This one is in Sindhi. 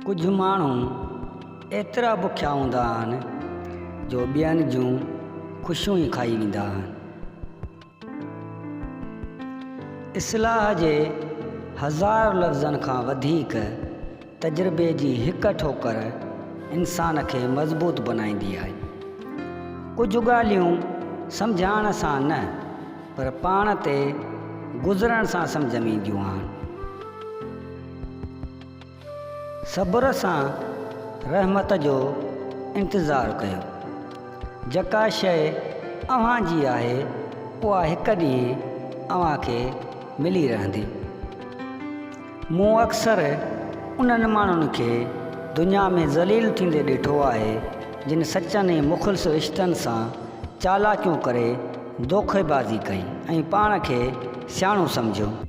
ڪجهه ماڻهو ايترا بکيا هوندا آهن جو ٻين جون خوشيون ئي کائي ويندا آهن. اصلاح جي هزار لفظن کان وڌيڪ تجربي جي هڪ ٺوڪر انسان کي مضبوط بنائيندي آهي. ڪجهه ڳالهيون سمجهائڻ سان نه پر پاڻ تي گذرڻ سان سمجهه ۾ اينديون آهن. صبر سان رحمت جو انتظار ڪيو. جيڪا شيء اوهان جي آهي اها هڪ ڏينهن اوهان کي ملي رهندي. مون اڪثر انهن ماڻهن کي دنيا ۾ ذليل ٿيندي ڏٺو آهي جن سچن ۽ مخلص رشتن سان چالاڪيون ڪري دوکيبازي ڪئي ۽ پاڻ کي سياڻو سمجهيو.